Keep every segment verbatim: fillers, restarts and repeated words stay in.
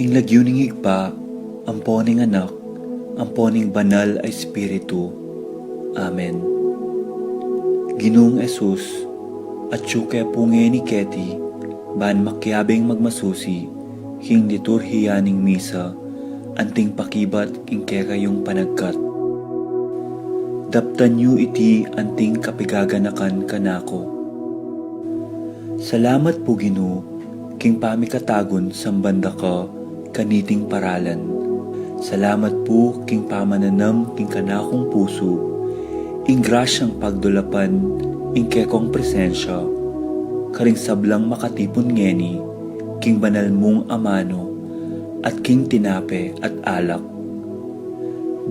King lagyu ning Ibpa, ampo ning Anak, ampo ning Banal a Espiritu. Amen. Ginung Jesus, atyu ke pu ngeni keti, ban makiabing magmasusi king liturhiya ning misa, anting pakibat king kekayung panagkat. Daptan yu iti anting kapigaganakan kanaku. Salamat pu, Ginu, king pamikatagun samban da ka kaniting paralan. Salamat pu king pamananam king kanakung pusu ing grasyang pagdulapan ing kekong presensya karing sablang makatipun ngeni king banal mung amanu at king tinape at alak.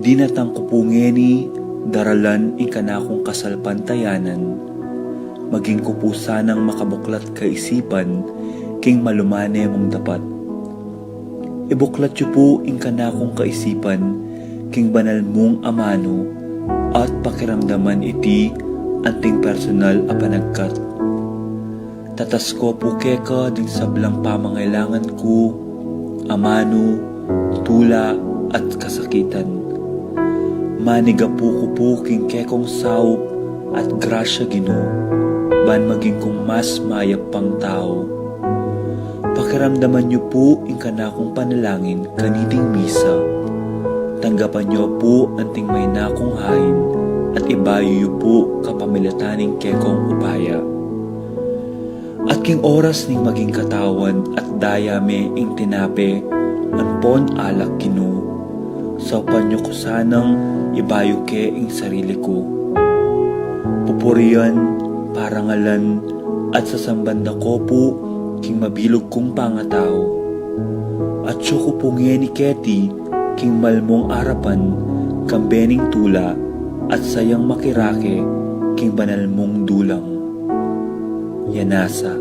Dinatang ku pu ngeni daralan ing kanakung kasalpantayanan, maging ku pu sanang makabuklat kaisipan king malumane mung dapat. Ibuklat yu pu ing kanakung kaisipan king banal mung amanu at pakiramdaman iti anting personal a panagkat. Tatas ku pu keka ding sablang pamangailangan ku, amanu, tula, at kasakitan. Manigapu ku pu king kekong saup at grasya, Ginu, ban maging kung mas mayap pang tau. Pakiramdaman yu pu ing kanakung panalangin kaniting misa. Tanggapan yu pu anting maina kung hain at ibayu yu pu kapamilatan ning kekong upaya. At king oras ning maging katawan at daya me ing tinape ampon alak, Ginu, saupan yu ku sanang ibayu ke ing sarili ku. Pupurian, parangalan, at sasamban da ku pu king mabilug kung pangatau. Atyu ku pu ngeni keti king malmung arapan, kambe ning tula, at sayang makirake king banal mung dulang. Yanasa.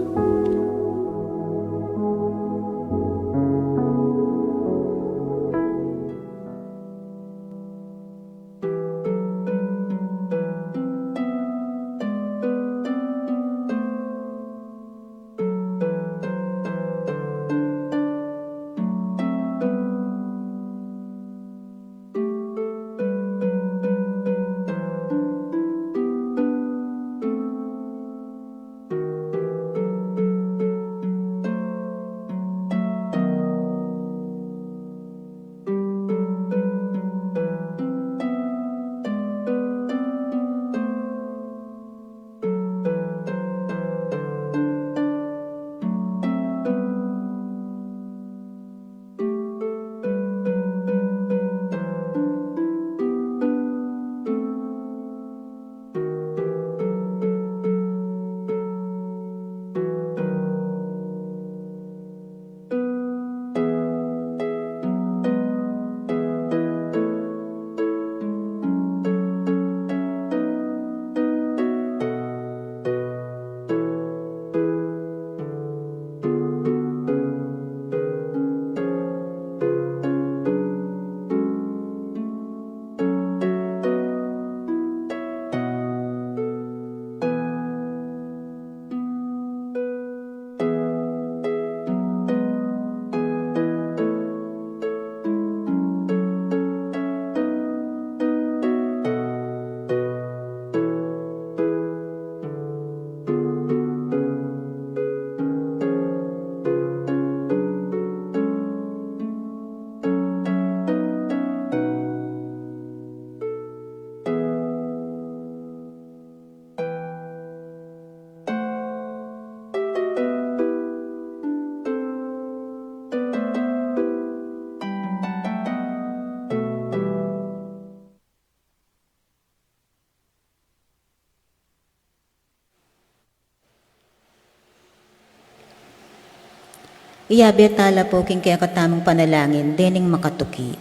Iyabe tala pu king kekatamung panalangin dening makatuki.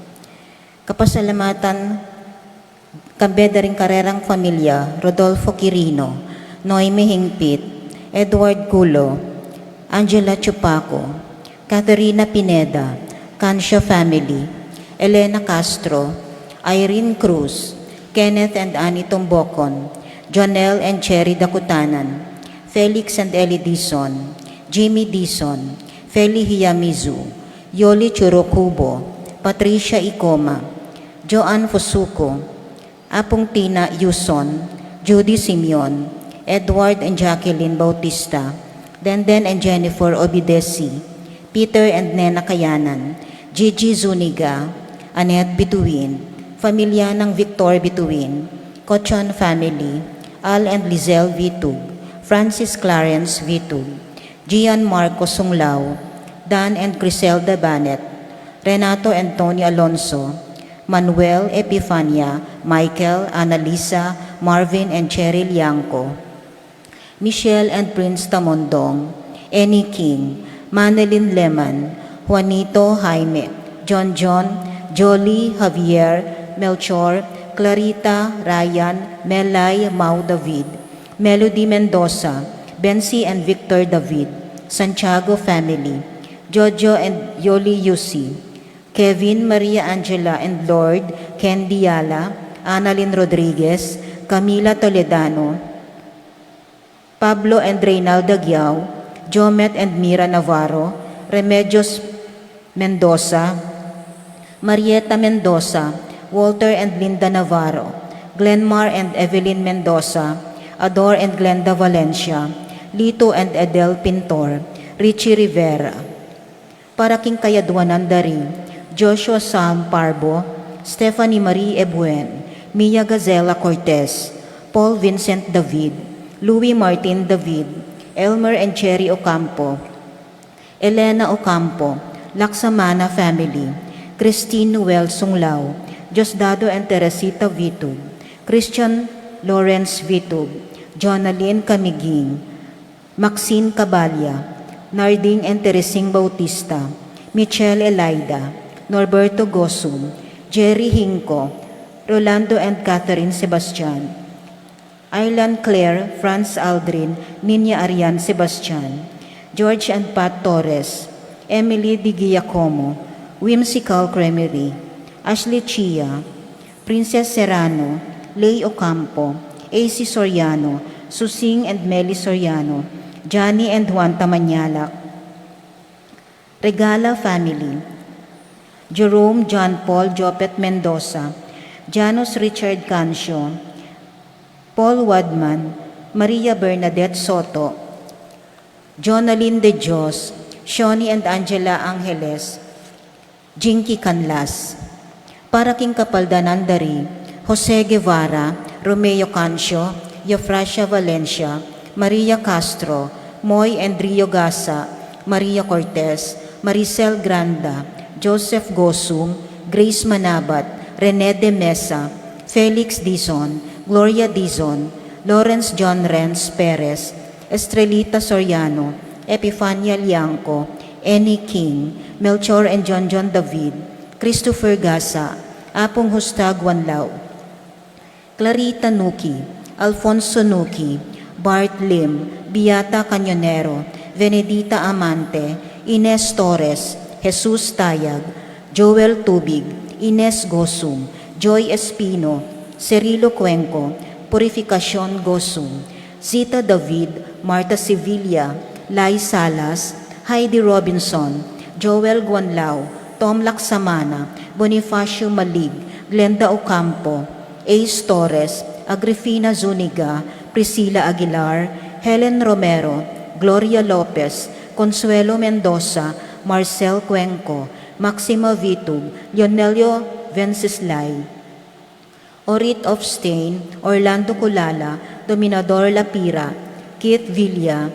Kapasalamatan kambe da ring karerang familia, Rodolfo Quirino, Noemi Hingpit, Edward Culo, Angela Chupaco, Catherina Pineda, Cancio family, Elena Castro, Irene Cruz, Kenneth and Annie Tumbocon, Jonel and Cherry Dacutanan, Felix and Ellie Dizon, Jimmy Dizon, Feli Hiyamizu, Yoli Churukubo, Patricia Icoma, Joan Fusuco, Apung Tina Yuson, Judy Simeon, Edward and Jacqueline Bautista, Denden and Jennifer Obidesi, Peter and Nena Kayanan, Gigi Zuniga, Annette Bituin, familia ng Victor Bituin, Cochon family, Al and Lizelle Vitug, Francis Clarence Vitug, Gian Marcos Sunglao, Dan and Criselda Banet, Renato and Tony Alonso, Manuel, Epifania, Michael, Annalisa, Marvin and Cheryl Yangco, Michelle and Prince Tamondong, Annie King, Manalyn Leman, Juanito, Jaime, John John, Jolly, Javier, Melchor, Clarita, Ryan, Melay, Mau David, Melody Mendoza, Bensi and Victor David, Santiago family, Jojo and Yoli Yusi, Kevin, Maria Angela and Lord, Candy Yala, Annalyn Rodriguez, Camila Toledano, Pablo and Reynalda Giao, Jomet and Mira Navarro, Remedios Mendoza, Marieta Mendoza, Walter and Linda Navarro, Glenmar and Evelyn Mendoza, Ador and Glenda Valencia, Lito and Edel Pintor, Richie Rivera. Para king kayadwanan da ri, Joshua Sam Parbo, Stephanie Marie Ebuen, Mia Gazela Cortez, Paul Vincent David, Louis Martin David, Elmer and Cherry Ocampo, Elena Ocampo, Laksamana family, Christine Noel Sunglao, Diosdado and Teresita Vitug, Christian Lawrence Vitug, Jonalyn Camiging, Maxine Cabalia, Narding and Teresing Bautista, Michelle Elida, Norberto Gosum, Jerry Hinco, Rolando and Catherine Sebastian, Ireland Claire, Franz Aldrin, Niña Arian Sebastian, George and Pat Torres, Emily Di Giacomo, Whimsical Cremery, Ashley Chia, Princess Serrano, Lay Ocampo, A C Soriano, Susing and Meli Soriano, Johnny and Juan Tamanyalak, Regala family, Jerome John Paul Jopet Mendoza, Janus Richard Cancio, Paul Wadman, Maria Bernadette Soto, Jonalyn De Dios, Shoni and Angela Angeles, Jinky Canlas. Para king kapaldanan da ri, Jose Guevara, Romeo Cancio, Eufrasia Valencia, Maria Castro, Moy and Rio Gasa, Maria Cortez, Maricel Granda, Joseph Gosum, Grace Manabat, Rene de Mesa, Felix Dizon, Gloria Dizon, Lawrence John Renz Perez, Estrelita Soriano, Epifania Liangco, Annie King, Melchor and John John David, Christopher Gasa, Apung Justa Guanlao, Clarita Nuki, Alfonso Nuki, Bart Lim, Beata Cañonero, Venedita Amante, Ines Torres, Jesus Tayag, Joel Tubig, Ines Gosum, Joy Espino, Cirilo Cuenco, Purificacion Gosum, Zita David, Martha Sevilla, Lai Salas, Heidi Robinson, Joel Guanlao, Tom Laksamana, Bonifacio Malig, Glenda Ocampo, Ace Torres, Agrifina Zuniga, Priscilla Aguilar, Helen Romero, Gloria Lopez, Consuelo Mendoza, Marcel Cuenco, Maxima Vitug, Leonelio Venceslay, Orit Ofstein, Orlando Culala, Dominador Lapira, Keith Villa,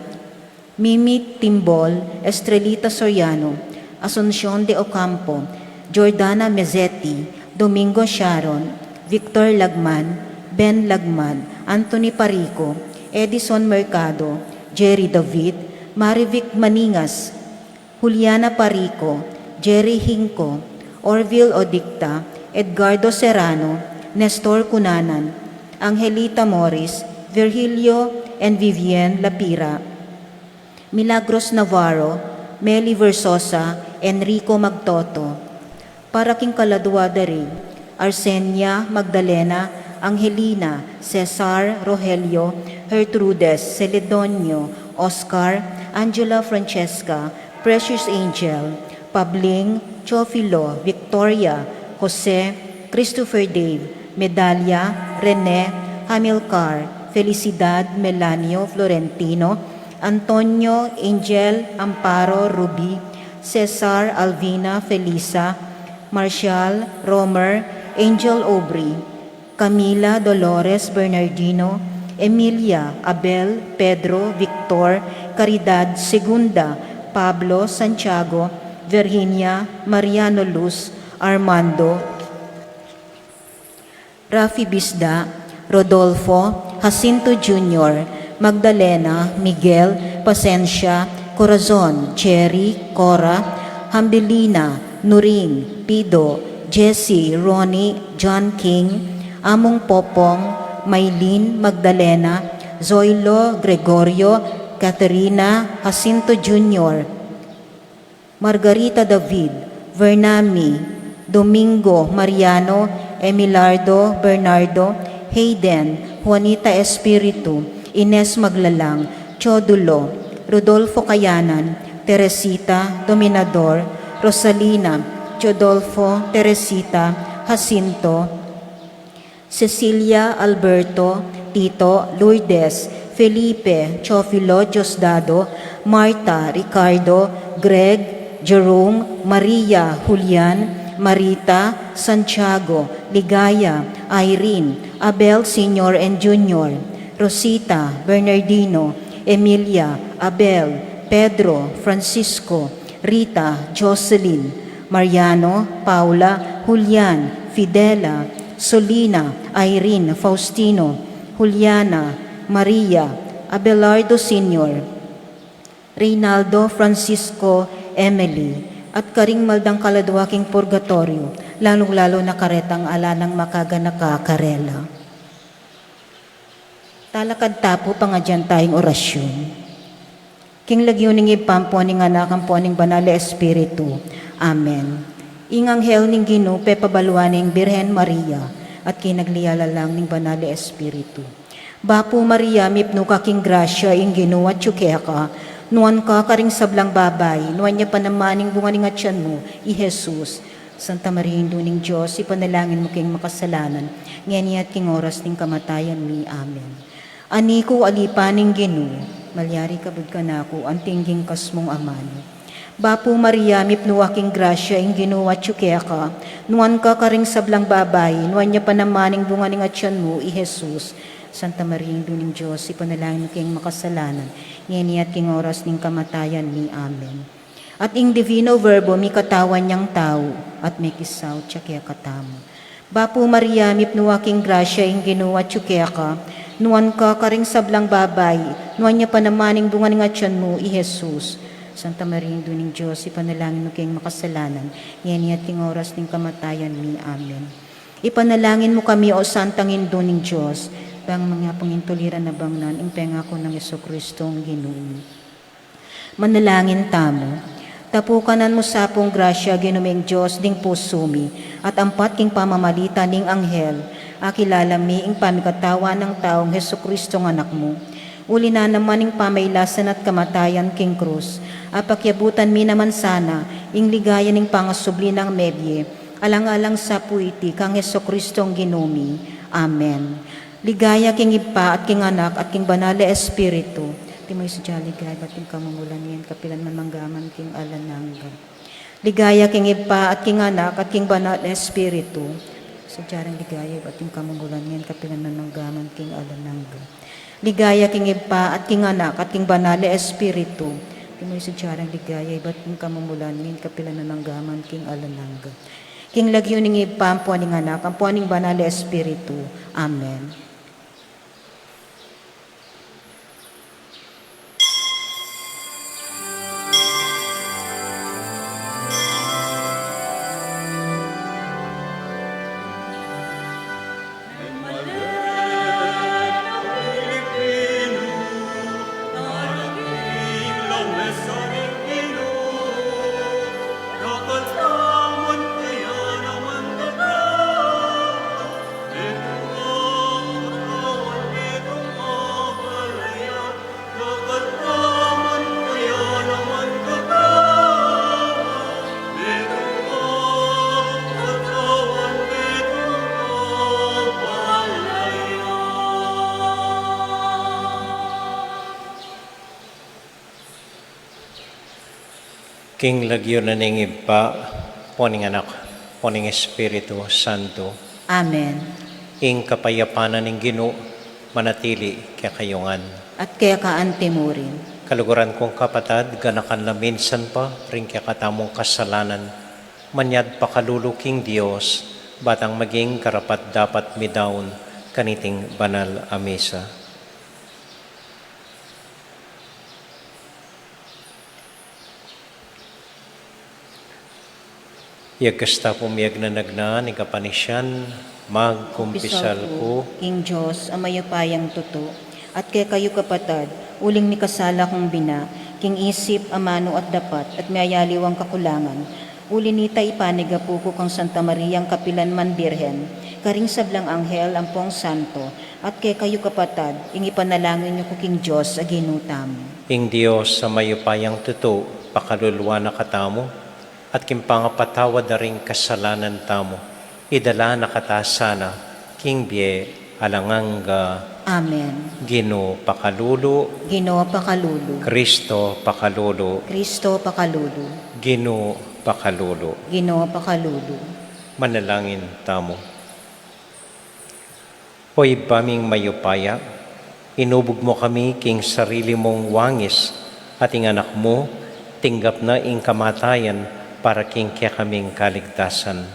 Mimi Timbol, Estrelita Soriano, Asuncion de Ocampo, Jordana Mezzetti, Domingo Sharon, Victor Lagman, Ben Lagman, Anthony Parico, Edison Mercado, Jerry David, Marivic Maningas, Juliana Parico, Jerry Hinco, Orville Odicta, Edgardo Serrano, Nestor Cunanan, Angelita Morris, Virgilio and Vivienne Lapira, Milagros Navarro, Meli Versosa, Enrico Magtoto. Para king kaladua da ri, Arsenia, Magdalena, Angelina, Cesar, Rogelio, Gertrudes, Celedonio, Oscar, Angela, Francesca, Precious Angel, Pabling, Teofilo, Victoria, Jose, Christopher Dave, Medalia, Rene, Hamilcar, Felicidad, Melanio, Florentino, Antonio, Angel, Amparo, Ruby, Cesar, Alvina, Felisa, Marshall, Romer, Angel, Aubrey, Camila, Dolores, Bernardino, Emilia, Abel, Pedro, Victor, Caridad, Segunda, Pablo, Santiago, Virginia, Mariano, Luz, Armando, Rafi, Bisda, Rodolfo, Jacinto Junior, Magdalena, Miguel, Pasensia, Corazon, Jerry, Cora, Hambelina, Nuring, Pido, Jesse, Ronnie, John King, Among Popong, Maylin, Magdalena, Zoilo, Gregorio, Katerina, Jacinto Junior, Margarita, David, Vernami, Domingo, Mariano, Emilardo, Bernardo, Hayden, Juanita, Espiritu, Ines, Maglalang, Chodulo, Rodolfo, Kayanan, Teresita, Dominador, Rosalina, Chodolfo, Teresita, Jacinto, Cecilia, Alberto, Tito, Lourdes, Felipe, Teofilo, Diosdado, Marta, Ricardo, Greg, Jerome, Maria, Julian, Marita, Santiago, Ligaya, Irene, Abel Senior and Junior, Rosita, Bernardino, Emilia, Abel, Pedro, Francisco, Rita, Jocelyn, Mariano, Paula, Julian, Fidela, Solina, Irene, Faustino, Juliana, Maria, Abelardo Senior, Reynaldo, Francisco, Emily, at karing maldang kaladua king purgatoryo, lalung-lalu na karetang ala nang makaganaka karela. Talakad ta pu, pangadyan tayung orasyun. King lagyu ning Ibpa, ampo ning Anak, ampo ning Banal a Espiritu. Amen. Ing anghel ning Ginu pepabaluan ing Birhen Maria, at kinaglialalang ning Banal a Espiritu. Bapu Maria, mipnu ka king grasya, ing Ginu atyu keka, nuan ka karing sablang babai, nuan ya pa naman ing bunga ning atyan mu, i Jesus. Santa Maria, Indu ning Dios, ipanalangin mu keng makasalanan, ngeni at king oras ning kamatayan mi. Amen. Ani ku, alipan ning Ginu, malyari kabud kanaku anting king kasmung amanu. Bapu Maria, mipnu ka king grasya, ing Ginu atyu keka, nuan ka karing sablang babai, nuan ya pa naman ing bunga ning atyan mu, i Jesus. Santa Maria, Indu ning Dios, ipanalangin mu keng makasalanan, ngeni at king oras ning kamatayan mi. Amen. At ing Divino Verbo mikatawan yang tau, at mekisaut ya kekatamu. Bapu Maria, mipnu ka king grasya, ing Ginu atyu keka, nuan ka karing sablang babai, nuan ya pa naman ing bunga ning atyan mu, i Jesus. Santa Maria, Indu ning Dios, ipanalangin mu keng makasalanan, ngeni at king oras ning kamatayan mi. Amen. Ipanalangin mu kami, o Santang Indu ning Dios, bang mangapung intuliran a bangnan ing pengaku nang Jesucristo ing Ginu mi. Manalangin tamu. Tapukanan mu sa pung grasya, Ginu ming Dios, ding pusu mi, at ampat king pamamalita ning anghel, akilala mi ing pamikatawan nang taung Jesucristo ing Anak mu. Uli na naman ing pamailasan at kamatayan king krus, apakiabutan mi naman sana ing ligaya ning pangasubli nang mebie, alang-alang sa pu iti kang Jesucristo ing Ginu mi. Amen. Ligaya king Ibpa, at king Anak, at king Banal a Espiritu. Antimo ing sadya a ligaya ibat king kamumulan, ngeni at kapilan man, mangga man king alang angga. Ligaya king Ibpa, at king Anak, at king Banal a Espiritu. Sadya ring ligaya ibat king kamumulan, ngeni at kapilan man, mangga man king alang angga. Ligaya king Ibpa, at king Anak, at king Banal a Espiritu. Antimo ing sadya ring ligaya ibat king kamumulan, ngeni at kapilan man, mangga man king alang angga. King lagyu ning Ibpa, ampo ning Anak, ampo ning Banal a Espiritu. Amen. King lagyu na ning Ibpa, o ning Anak, o ning Espiritu Santo. Amen. Ing kapayapan na ning Ginu manatili kekayu ngan. At keka anti mu rin. Kaluguran kung kapatad, ganakan la minsan pa ring kekatamung kasalanan, manyad pakalulu king Dios, batang maging karapat-dapat midaun kaniting banal a misa. Iyagkas ta pu miyagnanagnan ing kapanisian, magkumpisal ku king Dios a mayupayang tutu, at kekayu kapatad, uling mikasala kung bina, king isip, amanu at dapat, at miyayaliwang kakulangan, uli nita ipanigapu ku kang Santa Mariang kapilan man Birhen, karing sablang anghel ampong santo, at kekayu kapatad, ing ipanalangin yu ku king Dios a Ginu tamu. Ing Dios a mayupayang tutu, pakaluluan na katamu, at king pangapatawad da ring kasalanan tamu, idala na kata sana king bie alang angga. Amen. Ginu pakalulu. Ginu pakalulu. Kristo pakalulu. Kristo pakalulu. Ginu pakalulu. Ginu pakalulu. Manalangin tamu. O Ibpa ming mayupaya, inubug mu kami king sarili mung wangis, at ing Anak mu tinggap na ing kamatayan para king kekaming kaligtasan.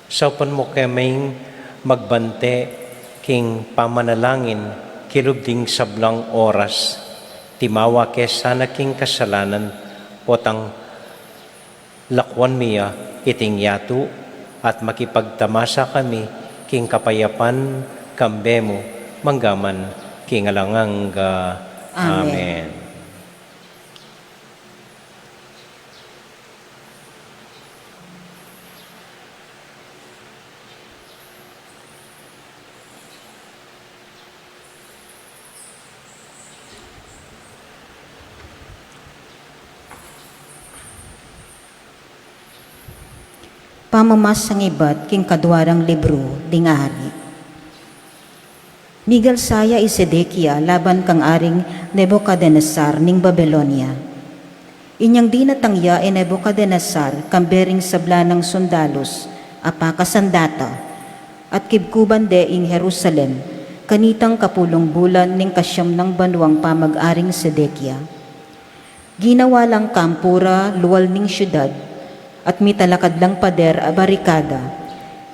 Saupan mu kaming magbante king pamanalangin kilub ding sablang oras. Timawa ke sana king kasalanan, potang lakwan mi ya iting yatu, at makipagtamasa kami king kapayapan kambe mu, manggaman king alang angga. Amen. Amen. Pamamasang ibat king kaduarang libru ding Ari. Migalsa ya i Sedekia laban kang Aring Nebukadenesar ning Babilonia. Inyang dinatang ya i Nebukadenesar kambe ring sabla nang sundalus a pakasandata, at kibkuban de ing Jerusalem, kanitang kapulung bulan ning kasiam nang banuang pamag-aring Sedekia. Ginawa lang kampu ra lual ning siudad, at mitalakad lang pader a barikada,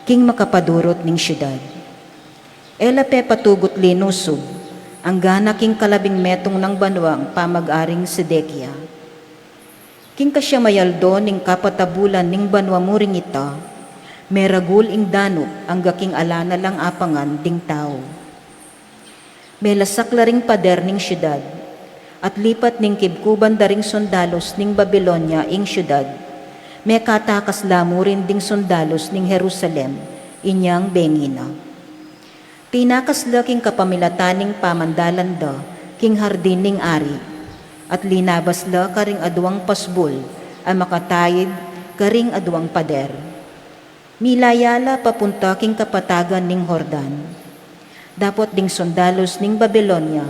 king makapadurut ning siudad. E la pepatugut linusub, anggana king kalabing metung nang banuang pamag-aring Sedekia. King kasiam a aldo ning kapat a bulan ning banua mu ring ita, meragul ing danup angga king ala na lang apangan ding tau. Melasak la ring pader ning siudad, at lipat ning kibkuban da ring sundalus ning Babilonia ing siudad, mekatakas la mu rin ding sundalus ning Jerusalem inyang bengi na. Tinakas la king kapamilatan ning pamandalan da king hardin ning ari, at linabas la karing aduang pasbul a makataid karing aduang pader. Milaya la papunta king kapatagan ning Jordan. Dapot ding sundalus ning Babilonia,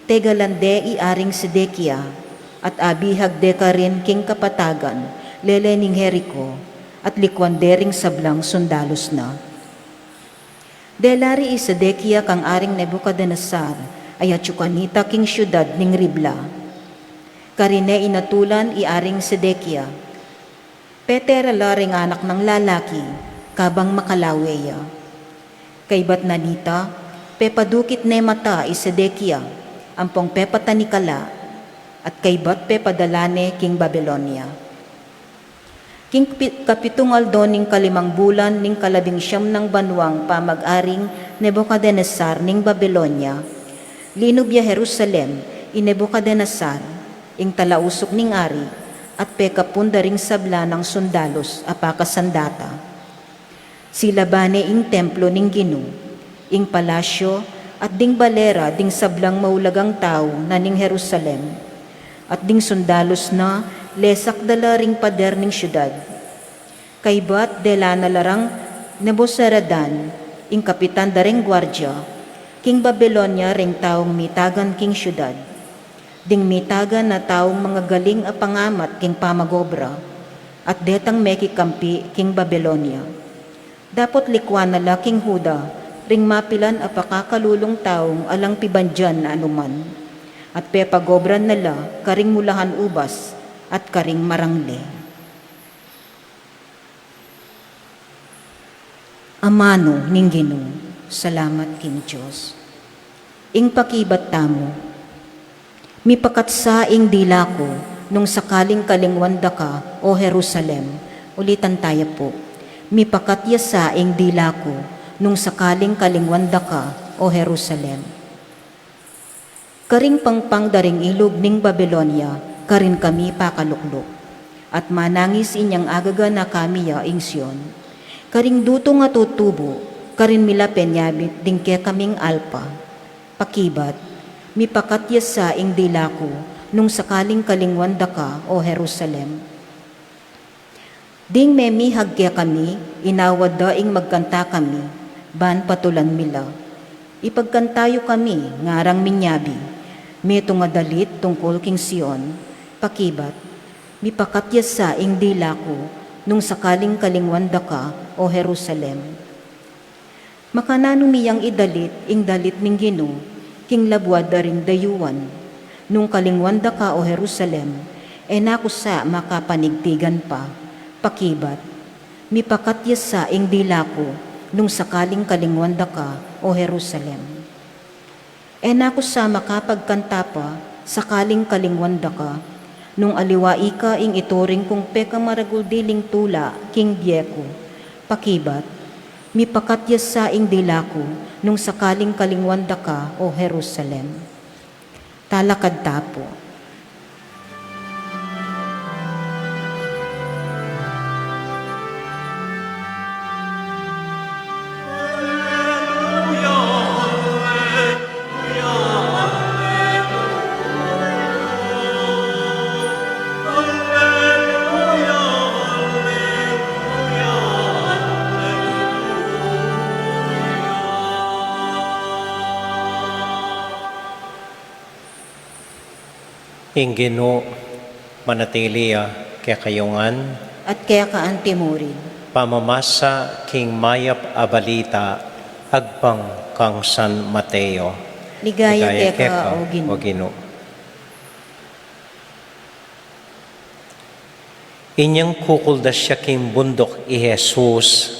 tegalan de i Aring Sedekia, at abihag de karin king kapatagan lele ning Jerico, at likuan de ring sablang sundalus na. Dela ri i Sedekia kang Aring Nebukadenesar, a atiu kanita king siudad ning Ribla. Karine inatulan i Aring Sedekia, petera la ring anak nang lalaki, kabang makalawe ya. Kaybat na nita, pepadukit ne mata i Sedekia, ampong pepatanikala, at kaybat pepadala ne king Babilonia. King pi-, kapitung aldo ning kalimang bulan ning kalabing siam nang banuang pamag-aring Nebukadenesar ning Babilonia, linub ya Jerusalem i Nebukadenesar, ing talausuk ning ari, at pekapun da ring sabla nang sundalus a pakasandata. Silaban ne ing templo ning Ginu, ing palasyo, at ding bale ra ding sablang maulagang tau na ning Jerusalem. At ding sundalus na, lesak da la ring pader ning siudad. Kaybat dela na la rang Nebuzaradan, ing kapitan da ring guardia, king Babilonia ring taung mitagan king siudad. Ding mitagan a taung mangagaling a pangamat king pamagobra, at detang mekikampi king Babilonia. Dapot likuan na la king Juda, ring mapilan a pakakalulung taung alang pibandian na anuman, at pepagobran na la karing mulahan ubas at karing marangle. Amanu ning Ginu. Salamat king Dios. Ing pakibat tamu. Mipakat sa ing dila ku nung sakaling kalingwan da ka, O Jerusalem. Ulitan taya pu. Mipakat ya sa ing dila ku nung sakaling kalingwan da ka, O Jerusalem. Karing pangpang da ring ilug ning Babilonia karin kami pakalukluk, at manangis inyang agaga na kami ya ing Sion. Karing dutung a tutubu, karin mi la penyabit ding kekaming alpa. Pakibat, mipakat ya sa ing dila ku nung sakaling kalingwan da ka, O Jerusalem. Ding memihag kekami, inawad da ing magkanta kami, ban patulan mi la. Ipagkanta yu kami, ngarang minyabi, metung a dalit tungkul king Sion. Pakibat, mipakat ya sa ing dila ku nung sakaling kalingwan da ka, O Jerusalem. Makananu mi yang idalit ing dalit ning Ginu king labuad da ring dayuan? Nung kalingwan da ka, O Jerusalem, e na ku sa makapanigtigan pa. Pakibat, mipakat ya sa ing dila ku nung sakaling kalingwan da ka, O Jerusalem. E na ku sa makapagkanta pa sakaling kalingwan da ka, nung aliwa ika ing ituring kung pekamaragul diling tula king bie ku. Pakibat, mipakat ya sa ing dila ku nung sakaling kalingwan da ka, O Jerusalem. Talakad ta pu. Ing Ginu manatili ya kekayu ngan. At keka anti mu rin. Pamamasa king mayap a balita agpang kang San Mateo. Ligaya keka, O Ginu. Inyang kukuldas ya king bunduk i Jesus,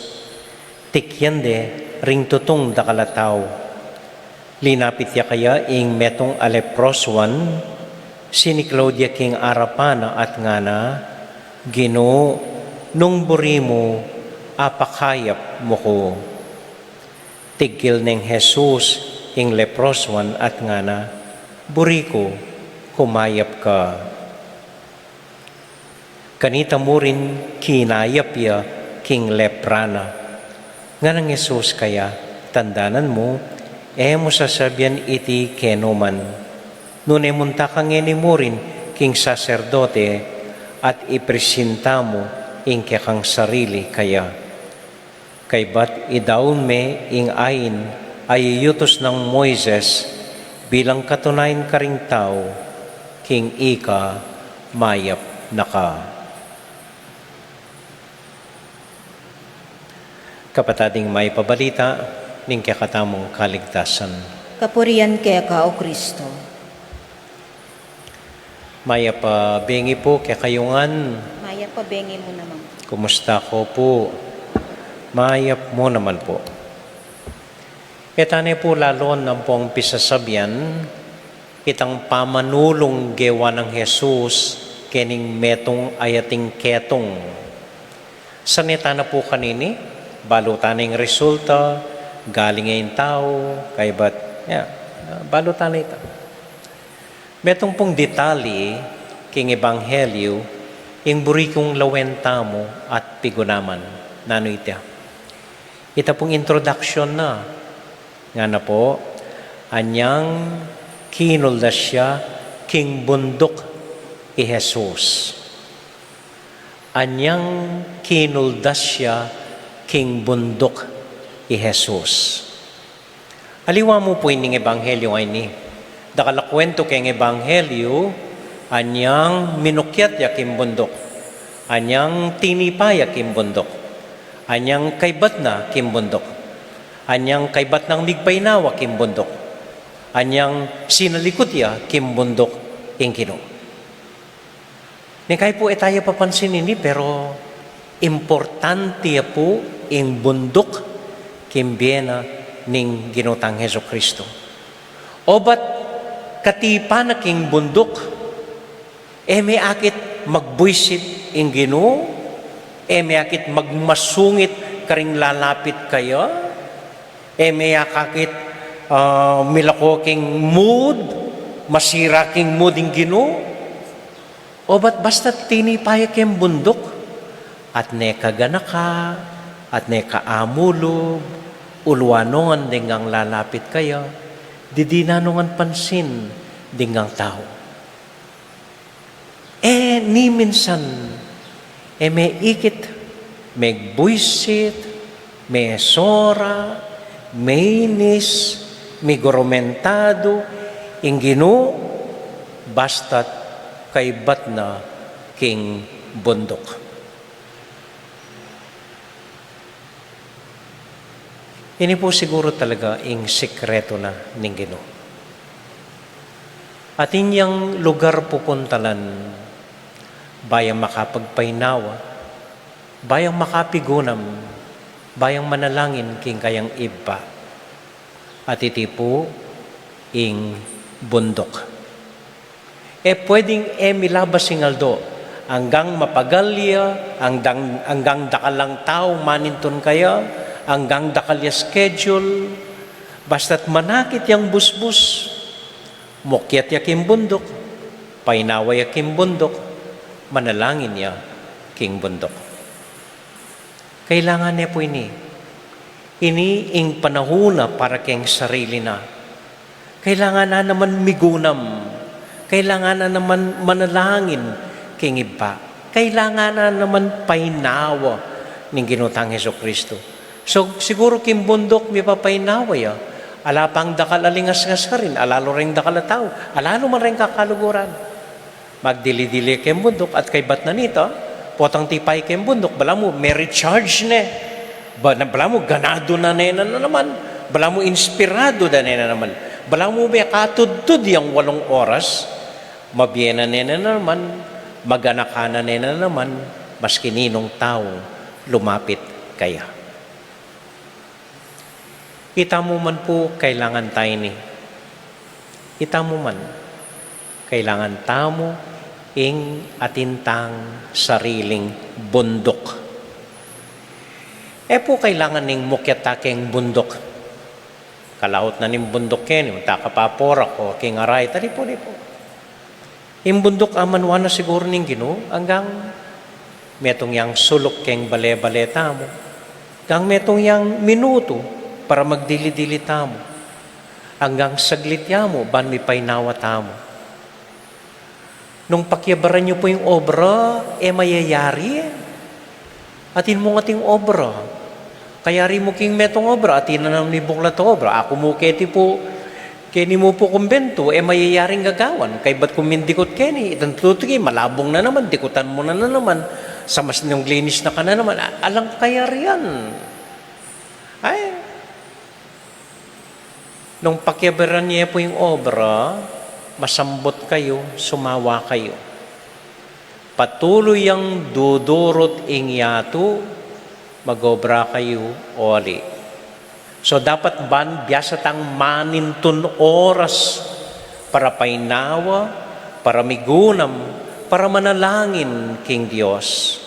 tikyan de ring tutung dakal a tau. Linapit ya kaya ing metung a leprosuan, siniklaud ya king arapan na at ngana, "Ginu, nung buri mu, apakayap mu ku." Tiggil neng Jesus ing leprosuan at ngana, "Buri ku, kumayap ka." Kanita mu rin kinayap ya king lepra na. Nganang Jesus kaya, "Tandanan mu, e mu sasabian iti kenu man. Nune munta ka ngeni murin king saserdote at ipresinta mu ing kekang sarili kaya." Kaybat idaun me ing ain a iyutus nang Moises bilang katunayan karing tau, king ika mayap na ka. Kapatad, ing mayap a balita ning kekatamung kaligtasan. Kapurian keka, O Kristo. Mayap a bengi pu kekayu ngan. Mayap a bengi mu naman. Kumusta ko pu? Mayap mu naman pu. E tane pu laluan ampong pisasabian itang pamanulung gewa nang Jesus kening metung a ating ketung. Sane tana pu kanini, balu tana ing resulta, galing ing tau, kaybat, ya, balu tana ita. Metung pung detali king Ebanghelyo ing buri kung lawen tamu at pigunaman. Nanu ita? Ita pung introduction na. Ngana pu, anyang kinuldas ya king bunduk i Jesus. Anyang kinuldas ya king bunduk i Jesus. Aliwa mu pu ining Ebanghelyo a ini. Dakal a kuwentu keng Ebanghelyu, anyang minukyat ya king bunduk, anyang tinipa ya king bunduk, anyang kaybat na king bunduk, anyang kaybat nang migpainawa king bunduk, anyang sinalikut ya king bunduk ing Ginu. Neng kai pu e taya papansin ini, pero importante ya pu ing bunduk king bie na ning Ginu tang Jesucristo. Obat katipa na king bunduk, e me akit magbuisit ing Ginu, e me akit magmasungit karing lalapit kaya, e me akakit, ah, milako king mood, masira king mood ing Ginu. Obat basta tinipa ya king bunduk, at ne kaganaka, at ne kaamulub, uluan no ngan deng lalapit kaya, didinan no ngan pansin deng tau. E, ni minsan, e me ikit, megbuisit, mesora, meinis, migurumentadu ing Ginu, basta't kaybat na king bunduk. Ini pu siguru talaga ing sikretu na ning Ginu. Atin yang lugar pupuntalan, ba yang makapagpainawa, ba yang makapigunam, ba yang manalangin king kayang Ibpa. At iti pu ing bunduk. E pwedeng e milabas ing aldo, anggang mapagal ya, anggang, anggang dakal lang tau manintun kaya, anggang dakal ya schedule, basta't manakit yang busbus, mukyat ya king bunduk, painawa ya king bunduk, manalangin ya king bunduk. Kailangan ne pu ini. Ini ing panahun na para keng sarili na. Kailangan na naman migunam. Kailangan na naman manalangin king Ibpa. Kailangan na naman painawa ning Ginu tang Jesucristo. So, siguru king bunduk mipapainawa ya. Ala pang dakal a lingasngas karin, ala lu reng dakal a tau, ala lu man reng kakaluguran. Magdili-dili keng bunduk at kaybat na nita, potang tipa ya keng bunduk, balamu, me-recharge ne. Ba, na, balamu, ganadu na ne na naman. Balamu, inspiradu na ne na naman. Balamu, mekatudtud yang walung oras, mabie na ne na naman, maganaka na ne na naman, maski ninung tau lumapit kaya. Itamu man pu, kailangan ta ini. Itamu man, kailangan tamu ing atin tang sariling bunduk. E pu kailangan ning mukyat ta keng bunduk. Kalaut na ning bunduk keni, unta ka pa porak o king aray, tadi pu, di pu. Ing bunduk amanwa na siguru ning Ginu, anggang metung yang suluk keng bale-bale tamu, anggang metung yang minutu para magdili-dili tamu, anggang saglit ya mu ban mipainawa tamu. Nung pakiabaran yu pu ing obra, e mayayari. Atin mung ating obra. Kayari mu king metung obra, atin na naman ibuklat a obra. Aku mu keti pu, keni mu pu kumbentu, e mayayaring gagawan. Kaybat ku mindikut keni, itang tutuki, malabung na naman, dikutan mu na, na naman. Sa mas nung linis na ka na naman, a-, alang kayarian. Ay, nung pakiabaran ye pu ing obra, masambut kayu, sumawa kayu. Patuluy yang dudurut ing yatu, mag-obra kayu uli. So, dapat ban biasa tang manintun oras para painawa, para migunam, para manalangin king Dios.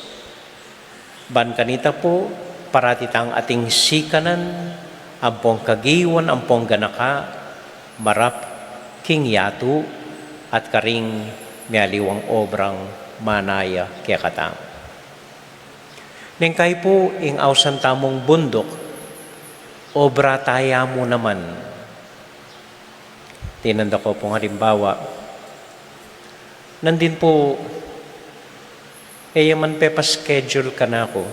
Ban kanita pu, parati tang ating sikanan, ampong kagiwan, ampong ganaka, marap king yatu, at karing mialiwang obrang manaya kekatamu. Neng kai pu ing ausan tamung bunduk, obra taya mu naman. Tinanda ko pung halimbawa. Nandin pu, e ya man pepa-schedule kanaku.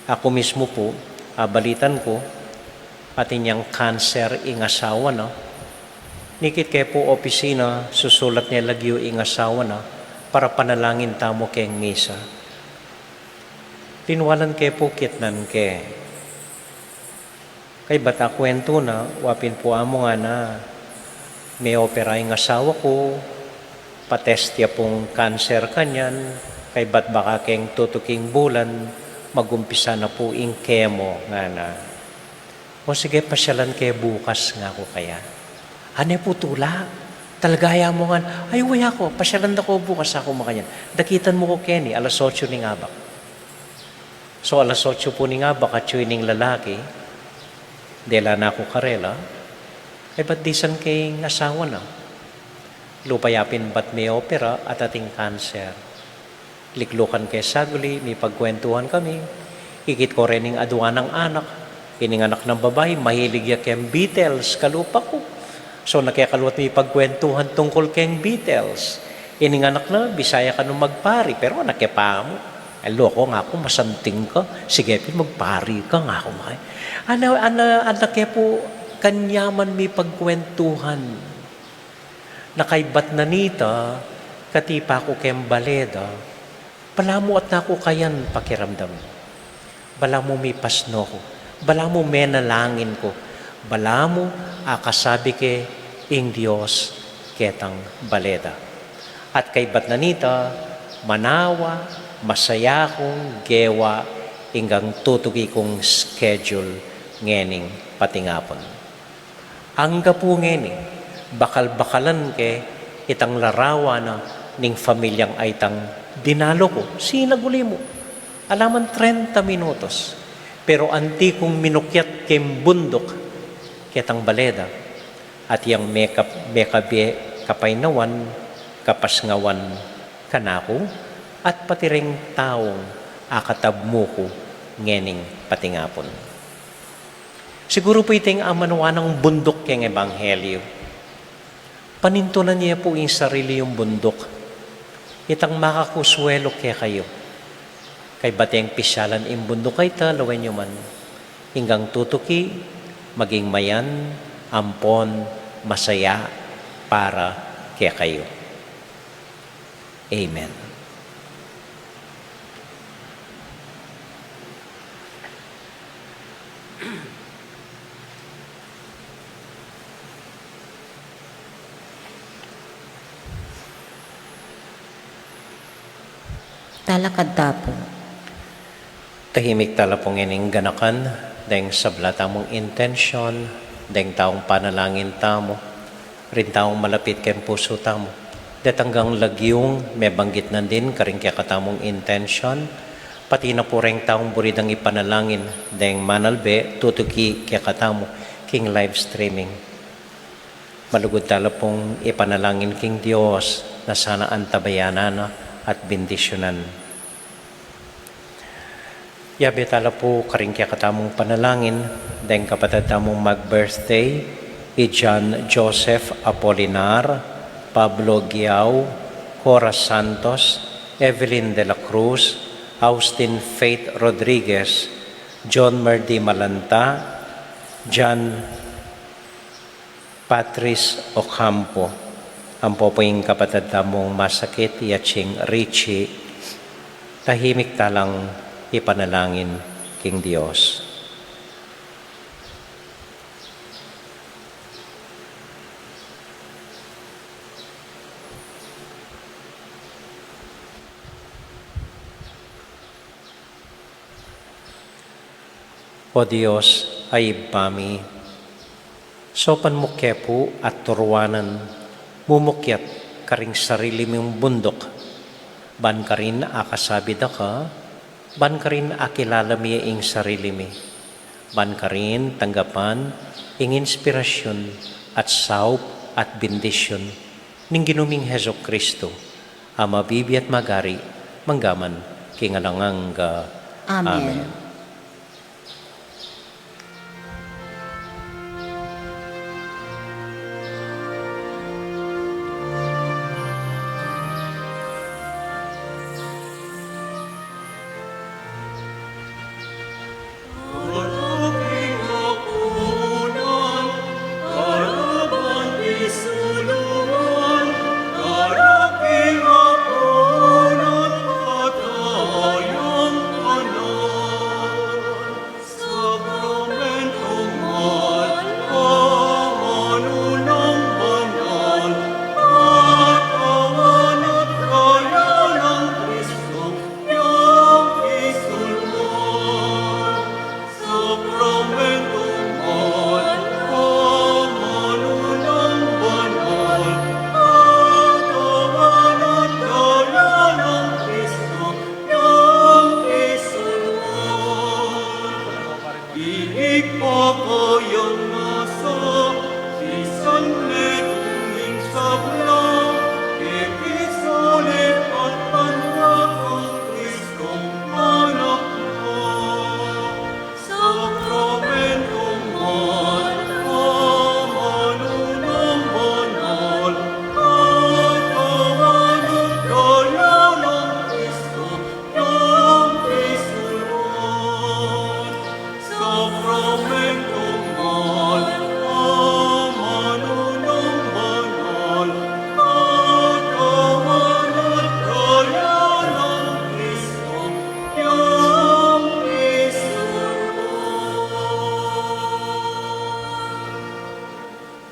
Aku mismu pu, abalitan ku, atin yang cancer ing asawa na. Ikit ke pu opisina, susulat ne lagyu ing asawa na para panalangin tamu keng misa. Linwalan ke pu kitnan ke. Kaybat a kwentu na, wa pin pu amu ngana, me-opera ing asawa ku, pa-test ya pung kanser kanyan, kaybat baka keng tutuking bulan, mag-umpisa na pu ing chemo, ngana. O sige, pasyalan ke bukas, ngaku kaya. Ane pu tula, talaga ya mu ngan, ay, waya ku, pasyalan da ku bukas, aku makanyan. Dakitan mu ku keni, alas otso ning abak. So, alas otso pu ning abak, atyu ining lalaki, dela na ku karela, ay, bat disan keng asawa na. Lupa ya pin bat me-opera at ating kanser. Liklukan ke saguli, mipagkwentuhan kami. Ikit ko reng adua nang anak. Ining anak nang babai, mahilig ya keng Beatles, kalupa ku. So, nakekaluat mipagkwentuhan tungkul keng Beatles. Ining anak na, Bisaya kanu magpari, pero anak ke pamu. Ay, loko, ngaku, masanting ka. Sige pin, magpari ka, ngaku, may. Ana, ana, anak ke pu, kanyaman mipagkwentuhan. Na kaybat na nita, katipa ku keng baleda, balamu at naku kayan pakiramdam. Balamu mipasno ku, balamu menalangin ku, balamu akasabi ke ing Dios ketang baleda. At kaybat na nita, manawa, masaya kung gewa, inggang tutuki kung schedule ngening patingapun. Angga pu ngeni, bakal-bakalan ke itang larawan na ning familiang aytang dinalu ku, sinaguli mu. Alaman trenta minutos. Pero anti kung minukyat keng bunduk ketang baleda, at yang mekap-, mekabe kapaynawan, kapasngawan kanaku, at pati reng taung akatab mu ku ngening patingapun. Siguru pu iting amanuan nang bunduk keng ebanghelyu. Panintunan ye pu ing sarili yung bunduk. Itang makakuswelu kekayu. Kaybat ing pisyalan ing bunduk a ita, lawen yu man. Inggang tutuki, maging mayan, ampon, masaya, para kekayu. Amen. Talakad ta pu. Tahimik tala pung ining ganakan, deng sabla tamung intensyon, deng taung panalangin tamu, ring taung malapit keng pusu tamu. Detang lagyung mebanggit nandin karing kekatamung intensyon, pati na pu reng taung buri dang ipanalangin, deng manalbe tutuki kekatamu king live streaming. Malugud tala pung ipanalangin king Dios na sana antabayanan na at bendisyunan. Yabe tala pu karing kekatamung panalangin, deng kapatad tamung mag-birthday, i John Joseph Apolinar, Pablo Giao, Cora Santos, Evelyn de la Cruz, Austin Faith Rodriguez, John Merdi Malanta, John Patrice Ocampo, ampo pu ing kapatad tamung masakit, i Aching Richie, tahimik talang ipanalangin king Dios. O Dios, a Ibpa mi, saupan mu ke pu at turuanan, mumukyat karing sarili mung bunduk, ban karin akasabi da ka, ban karin akilala mi ing sarili mi, ban karin tanggapan ing inspirasyun at saup at bendisyun ning Ginu ming Jesucristo, a mabibie at magari mangga man king alang angga. Amen. Amen.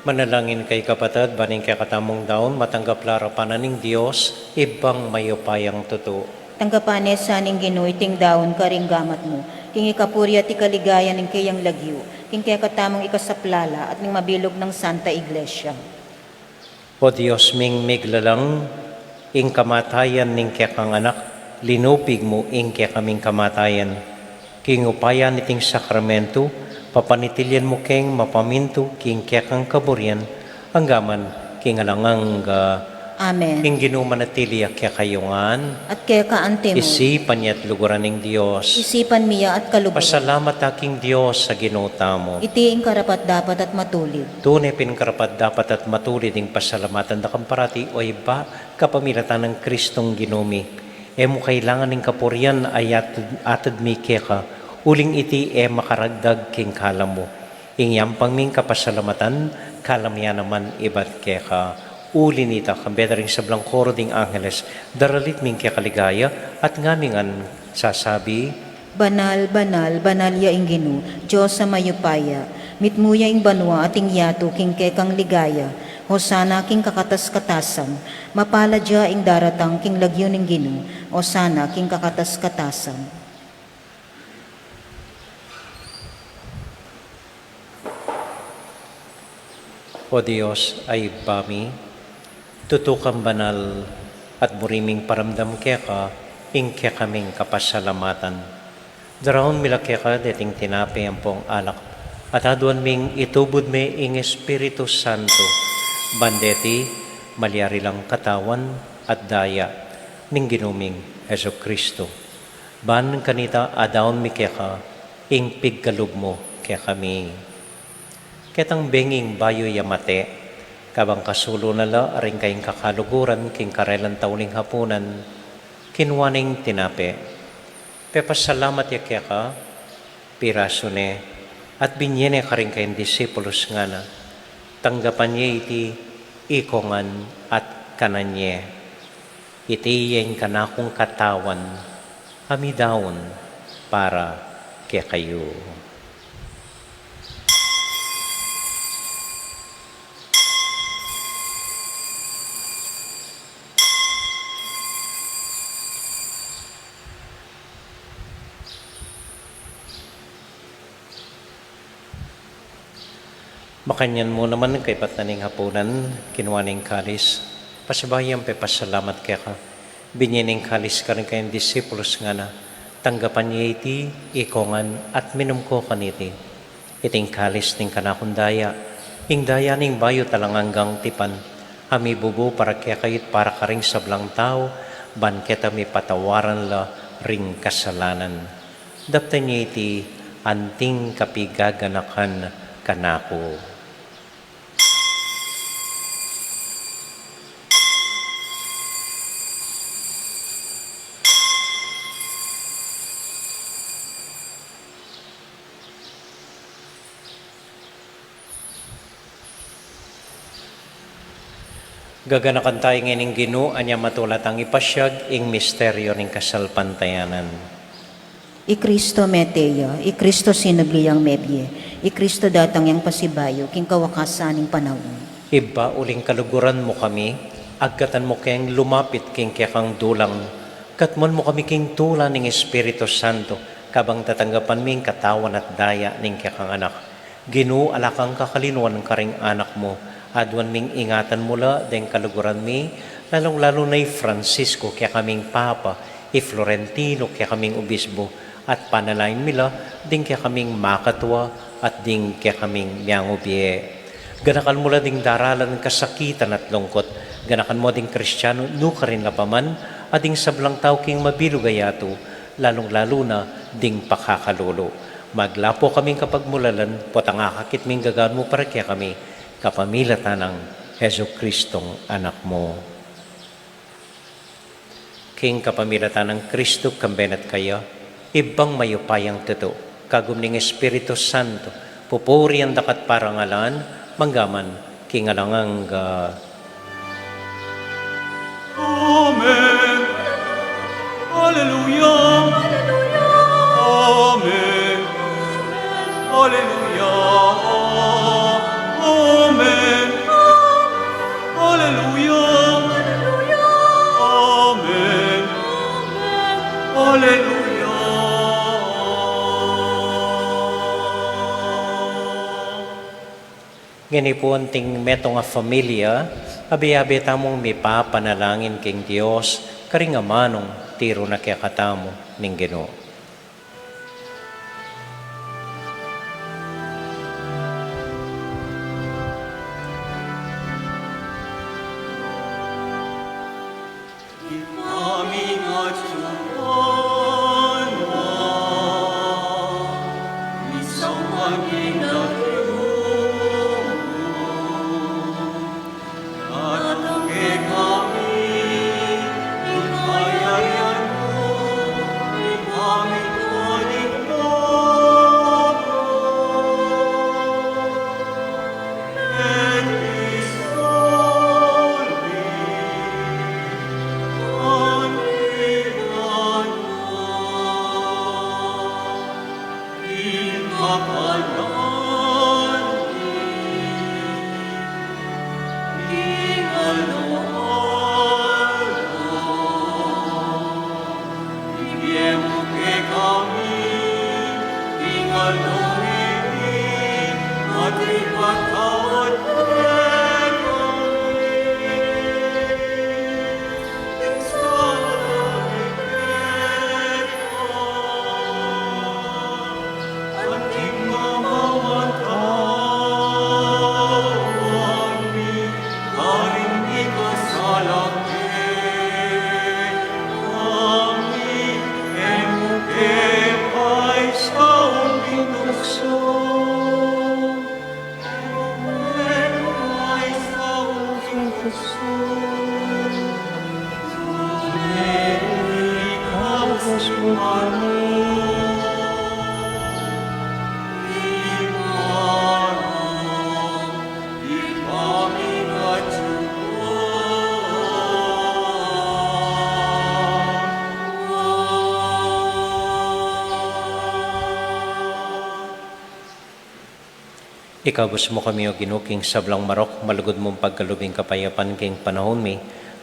Manalangin kayu, kapatad, ban ing kekatamung daun matanggap la arapan na ning Dios, Ibpang mayupayang tutu. Tanggapan ne sa ning Ginu iting daun karing gamat mu, king ikapuri at ikaligaya ning keyang lagyu, king kekatamung ikasaplala at ning mabilug nang Santa Iglesia. O Dios ming miglalang, ing kamatayan ning kekang Anak, linupig mu ing kekaming kamatayan. King upaya niting sakramentu, papanitilyan mu keng mapamintu king kekang kaburian, anggaman king alang angga. Amen. Ing Ginu manatili ya kekayu ngan. At keka anti mu. Isipan ya at luguran ning Dios. Isipan mi ya at kaluguran. Pasalamat ta king Dios a Ginu tamu. Iti ing karapat-dapat at matulid. Tune pin karapat-dapat at matulid ing pasalamatan da kang parati, o Ibpa, kapamilatan nang Kristong Ginu mi. E mu kailangan ing kapurian a atud, atud mi keka, uling iti e makaragdag king kalam mu. Ing yampang ming kapasalamatan, kalam ya naman ibat keka. Uli nita, kambe da ring sablang koro ding angeles, daralit ming keka ligaya, at ngami ngan sasabi, Banal, banal, banal ya ing Ginu, Dios a mayupaya. Mitmu ya ing banua at ing yatu king kekang ligaya. Hosana king kakatas-katasan. Mapalad ya ing daratang king lagyu ning Ginu. Hosana king kakatas-katasan. O Dios a Ibpa mi, tutu kang banal, at buri ming paramdam keka ing kekaming kapasalamatan. Daraun mi la keka deting tinape ampong alak, at aduan ming itubud me ing Espiritu Santo, ban deti malyari lang katawan at daya ning Ginu ming Jesucristo. Ban kanita adaun mi keka ing pigkalub mu kekami. Ketang benging bayu ya mate, kabang kasulu na la ring kayang kakaluguran king karelang tauling hapunan, kinua neng tinape, pepasalamat ya keka, pirasu ne, at binye ne karing kayang disipulus, ngana, tanggapan ye iti ikongan at kanan ye. Iti ya ing kanakung katawan a midaun para kekayu. Makanyan mu naman kaybat na ning hapunan, kinua ne ing kalis, pasibayu yang pepasalamat keka, binye ne ing kalis karing kayang disipulus, ngana, tanggapan ye iti ikongan at minum ko kaniti. Iti ing kalis ning kanakung daya, ing daya ning bayu at alang anggang tipan, a mibubu para kekayu at para karing sablang tau, ban keta mipatawaran la ring kasalanan. Daptan ye iti anting kapigaganakan kanaku. Gaganakan taya ngeni ing Ginu, anya matula tang ipasiag ing misteryu ning kasalpantayanan. I Kristo mete ya, i Kristo sinubli yang mebie, i Kristo datang yang pasibayu king kawakasan ning panaun. Ibpa, uling kaluguran mu kami, agkatan mu keng lumapit king kekang dulang, katmuan mu kami king tula ning Espiritu Santo, kabang tatanggapan mi ing katawan at daya ning kekang Anak. Ginu, ala kang kakalinuan karing anak mu, aduan ming ingatan mu la deng kaluguran mi, lalung-lalu na i Francisco, kekaming Papa, i Florentino, kekaming Obispo, at panalangin mi la ding kekaming makatua at ding kekaming miangubie. Ganakan mu la ding daralan kasakitan at lungkut, ganakan mu ding Kristianu nukarin la pa man, at ding sablang tau king mabilug a yatu, lalung-lalu na ding pakakalulu. Maglapu kaming kapagmulalan, potang akakit ming gagawan mu para kekami, kapamilatan nang Jesucristong Anak mu. King kapamilatan nang Kristo, kambe na at kaya, Ibpang mayupayang tutu, kagum ning Espiritu Santo, pupurian da ka at parangalan, mangga man king alang angga. Amen. Alleluia. Amen. Alleluia. Amen. Ngeni pu anting metung a familia, abe-abe tamung mipapanalangin king Dios, karing amanung tiru na kekatamu ning Ginu. Ikabus mu kami, O Ginu, king sablang marok, malugud mung pagkalub ing kapayapan king panaun mi,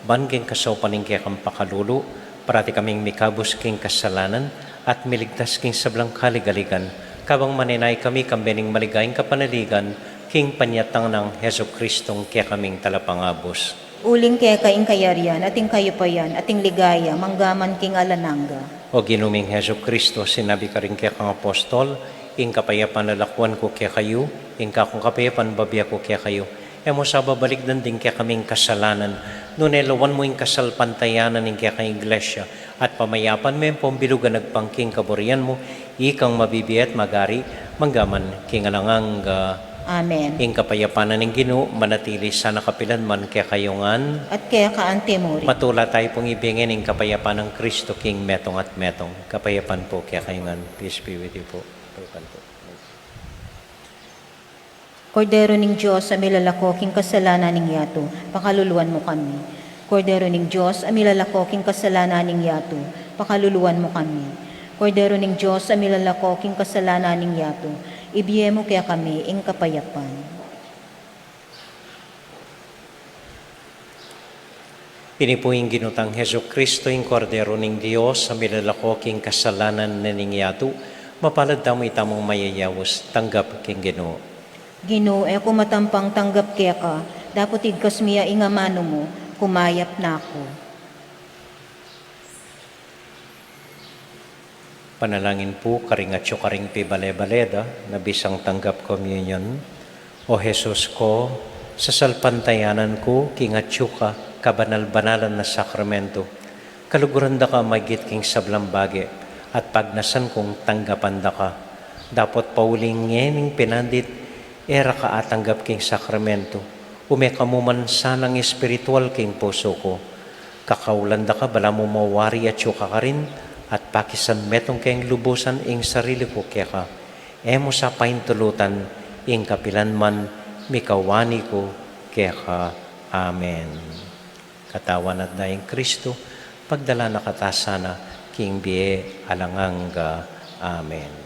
ban king kasaupan ning kekang pakalulu, parati kaming mikabus king kasalanan, at miligtas king sablang kaligaligan, kabang manenaya kami kambe ning maligayang kapanaligan, king panyatang nang Jesucristong kekaming Talapangabus. Uling keka ing kayarian, at ing kayupayan, at ing ligaya, mangga man king alang angga. O Ginu ming Jesucristo, sinabi karing kekang apostol, ing kapayapan lalakuan ku kekayu, ing kakung kapayapan bibie ku kekayu. E mu sa babalikdan ding kekaming kasalanan, nune lawan mu ing kasalpantayanan ning kekang Iglesia, at pamayapan me ampong bilugan agpang king kaburian mu, ikang mabibie at magari, mangga man king alang angga. Amen. Ing kapayapan na ning Ginu, manatili sana kapilan man kekayu ngan. At keka anti mu rin. Matula tayu pung ibie ngeni ing kapayapan nang Kristo king metung at metung. Kapayapan pu kekayu ngan. Peace be with you pu. Kapayapan pu. Kordero ning Dios, a milalako king kasalanan ning yatu, pakaluluan mu kami. Kordero ning Dios, a milalako king kasalanan ning yatu, pakaluluan mu kami. Kordero ning Dios, a milalako king kasalanan ning yatu, ibie mu kekami ing kapayapan. Ini pu ing Ginu tang Jesucristo, ing Kordero ning Dios, a milalako king kasalanan na ning yatu, mapalad tamu itamung mayayaus, tanggap king Ginu. Ginu, e ku matampang tanggap keka, dapot igkas mi ya ing amanu mu, kumayap na ku. Panalangin pu karing atyu karing pibale-bale da, na bisang tanggap komunyon. O Jesus ko, sasalpantayanan ku king atyu ka kabanal-banalan na sakramento, kaluguran da ka maigit king sablang bage, at pagnasan kung tanggapan da ka. Dapot pauling ngening pinandit, e ra ka atanggap king sakramento, ume ka mu man sanang espiritual king pusu ku. Kakaulan da ka balamu mawari atyu ka karin, at pakisan metung keng lubusan ing sarili ku keka. E mu sa paintulutan, ing kapilan man mikawani ku keka. Amen. Katawan at daya nang Kristo, pagdala na kata sana king bie alang angga. Amen.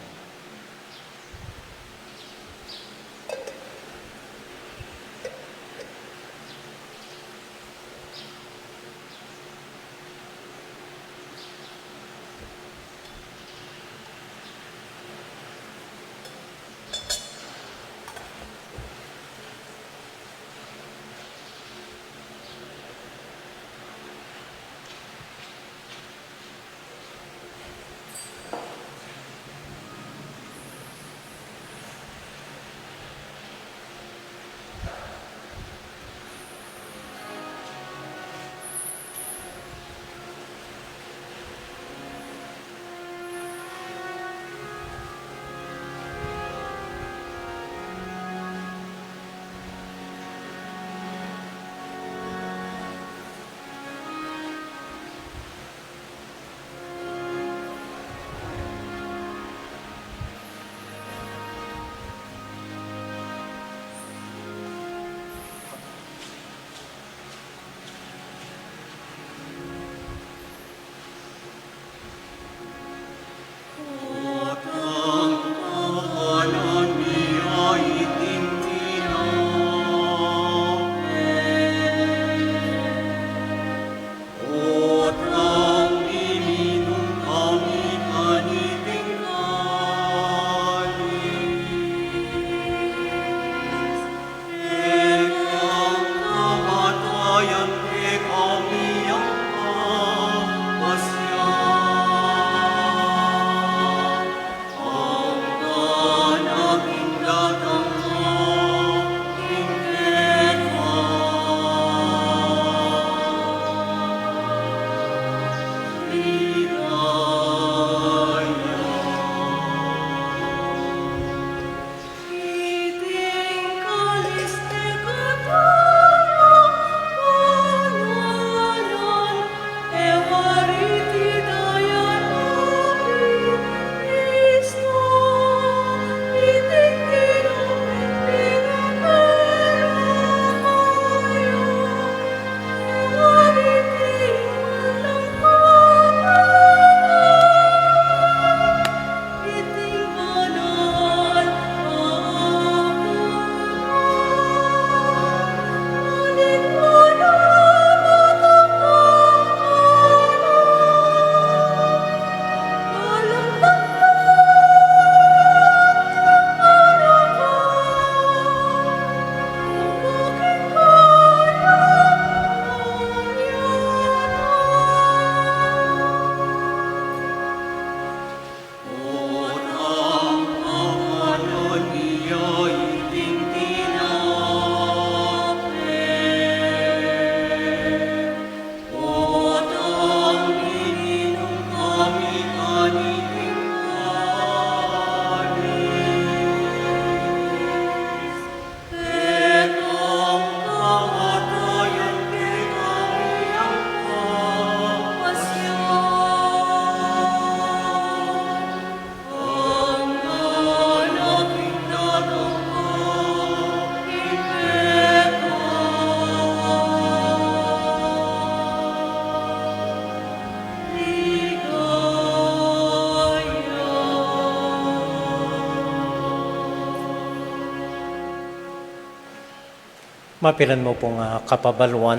Mapilan mu pung, ah, kapabaluan,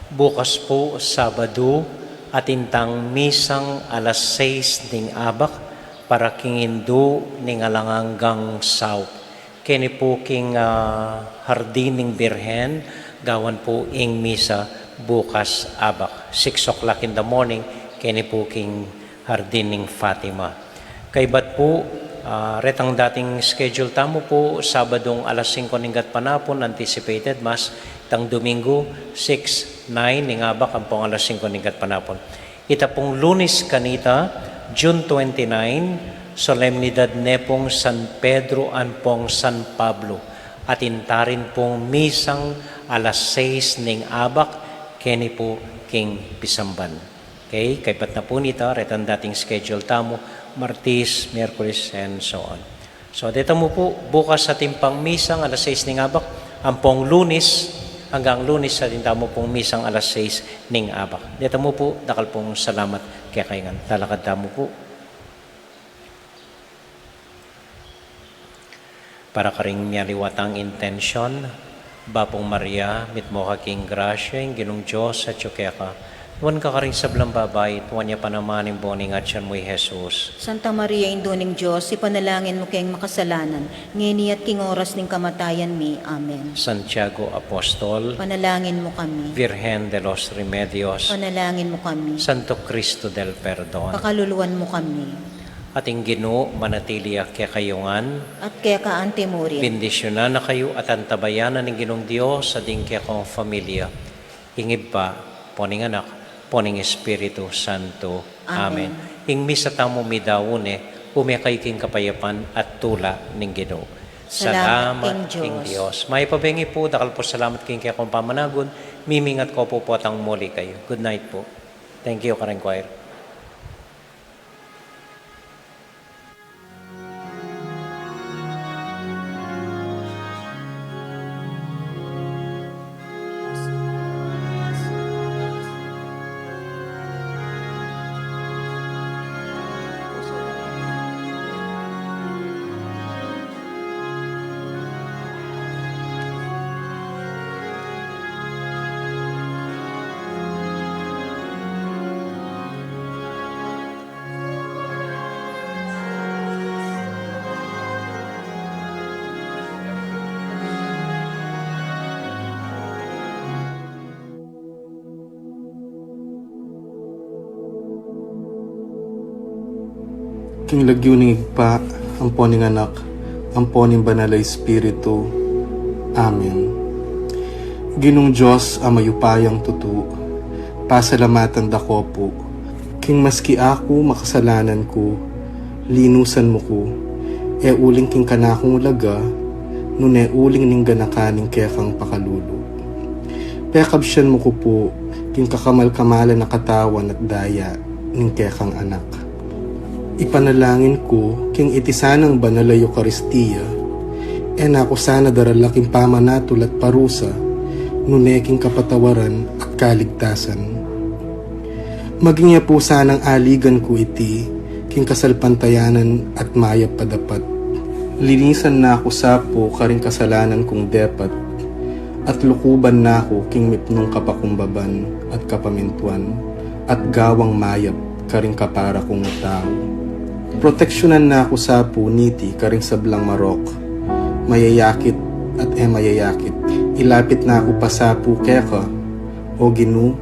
bukas pu Sabadu, atin tang misang alas sais ning abak para king Indu ning Alang Anggang Saup. Keni pu king, ah, Hardin ning Birhen, gawan pu ing misa bukas abak. Six o'clock in the morning, keni pu king Hardin ning Fatima. Kaybat pu, ah, retang dating schedule tamu pu, Sabadung alas singko ning gatpanapun, anticipated mass, tang Domingo, six, nine ning abak, ampong alas singko ning gatpanapun. Ita pung Lunis kanita, June twenty-nine, solemnidad ne pung San Pedro ampong San Pablo, atin ta rin pung misang alas sais ning abak, keni pu king pisamban. Okay, kaybat na pu nita, retang dating schedule tamu, Martis, Miyerkules, and so on. So, deta mu pu, bukas atin pang misang alas sais ning abak, ampong Lunis, anggang Lunis, atin tamu pung misang alas sais ning abak. Deta mu pu, dakal pung salamat kekayu ngan. Talakad tamu pu. Para karing mialiwa tang intensyon, Bapung Maria, mitmu ka king grasya, ing Ginung Dios atyu keka. Nuan ka karing sablang babai, at nuan ya pa naman ing bunga ning atyan mu, i Jesus. Santa Maria, Indu ning Dios, ipanalangin mu keng makasalanan, ngeni at king oras ning kamatayan mi. Amen. Santiago Apostol, panalangin mu kami. Virgen de los Remedios, panalangin mu kami. Santo Cristo del Perdon, pakaluluan mu kami. Ating Ginu manatili ya kekayu ngan. At keka anti mu rin. Bendisyunan na kayu at antabayanan ning Ginung Dios, ading kekong familia, ing Ibpa, ampo ning Anak, ampo ning Espiritu Santo. Amen. Amen. Ing misa tamu midaun ne, ume kayu king kapayapan at tula ning Ginu. Salamat king Dios. Mayap a bengi pu, dakal pu salamat king kekong pamanagun, mimingat ko pu potang muli kayu. Good night pu. Thank you, Karen Choir. King lagyu ning Ibpa, ampo ning Anak, ampo ning Banal a Espiritu. Amen. Ginung Dios a mayupayang tutu, pasalamatan da ka pu, king maski aku makasalanan ku, linusan mu ku, e uling king kanakung ulaga, nune uling ning ganakan ning kekang pakalulu. Pekabsian mu ku pu, king kakamal-kamalan a katawan at daya ning kekang Anak. Ipanalangin ku, king iti sanang banal a Eukaristia, e na ku sana darala king pamanatul at parusa, nune king kapatawaran at kaligtasan. Maging ya pu sanang aligan ku iti, king kasalpantayanan at mayap a dapat. Linisan na ku sa pu karing kasalanan kung depat, at lukuban na ku king mipnung kapakumbaban at kapamintuan, at gawang mayap karing kapara kung tau. Proteksyunan na ku sa pu niti karing sablang marok, mayayakit at e mayayakit. Ilapit na ku pa sa pu keka, O Ginu,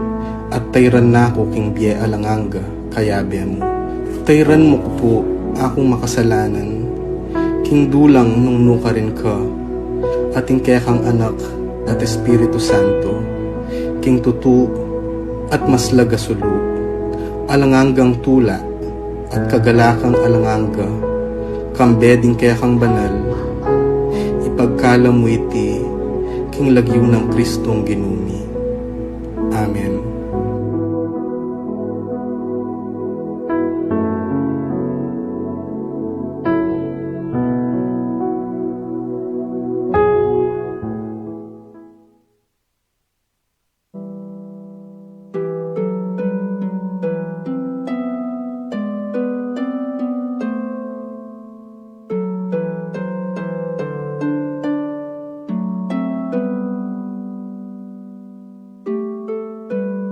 at tayran na ku king bie alang angga, kayabe mu. Tayran mu ku pu akung makasalanan, king dulang nung nukarin ka, at ing kekang Anak at Espiritu Santo, king tutu at maslag a sulu, alang anggang tula, at kagalakang alang angga, kambe ding kekang banal, ipagkalam mu iti, king lagyu nang Kristong Ginu mi. Amen.